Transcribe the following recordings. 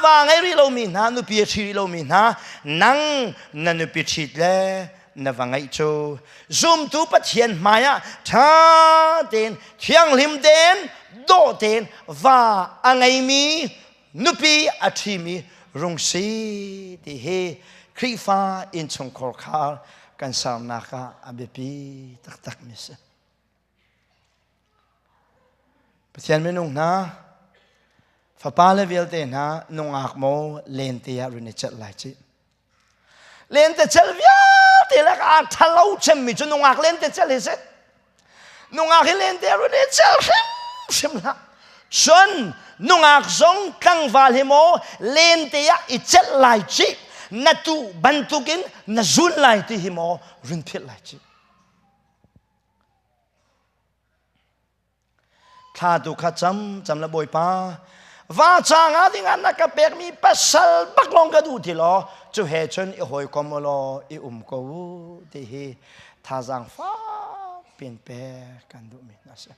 Va ngei rih lomi hna, nupi a ṭhi rih lomi hna, nang na nupi ṭhit le na va ngeih cu zumtu Pathian hmaiah ṭha tein thianghlim tein dawh tein va a ngeimi nupi a ṭhimi rung si ti hi Khrihfa innchungkhar khar kan sernak ah a biapi taktakmi si. Pathian minung hna, fapa le vialte hna nungak maw lente ah run i celh lai cih. Lente celh vialte lak ah ṭhalo cemmi cu nungak lente celh hi si. Nungak hi lente ah run i celh hrimhrim hlah. Cun nungak zong tlangval hi maw lente ah i celh lai cih. Na tuh bantukin na zun lai ti hi maw run philh lai cih. Thla tu kha cam cam la Bawipa va ca nga ding ah na ka pekmi pasal bak lawng ka duh ti law cu he cun i hawikom u law i um ko u ti hi thazaang fak pin pek kan duhmi hna si.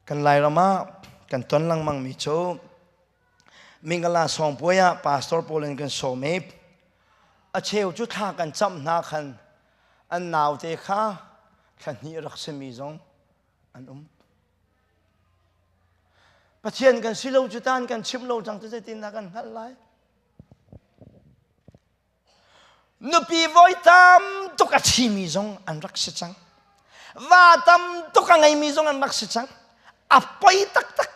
Kan Lairam ah kan ton lengmang mi cu Mingala sawngpuai ah pastor pawl in kan sawm i a cheu cu thla kan camh hna khan an naute kha thla hnih rak simi zong an um. Pathian kan si lo cu tan kan chim lo cang cu zeitin dah kan hngalh lai? Nupi voi tam tuk a ṭhimi zong an rak si cang. Va tam tuk a ngeimi zong an rak si cang. A poi taktak.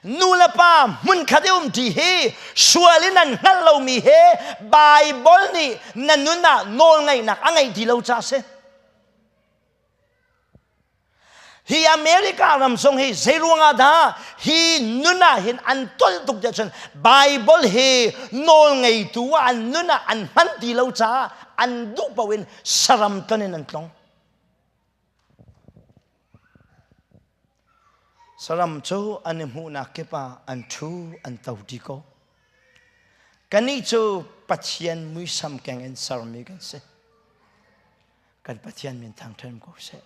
Nu le pa hmunkhat i umṭi hi sual in an hngalh lomi he Baibal nih na nun ah nawlngeihnak a ngeih ti lo caah a si. Hi America ram zong hi zeiruang ah dah hi nun ah hin an tolh tuk tiah cun Baibal hi nawlngeitu ah an nun ah an hman ti lo caah an duh paoh in saram ton in an tlong. Saram cu an i hmuhnak kip ah an ṭhu an to ṭi ko. Kannih cu Pathian muisam keng in sermi kan si. Kan Pathian min thangṭhat ko seh.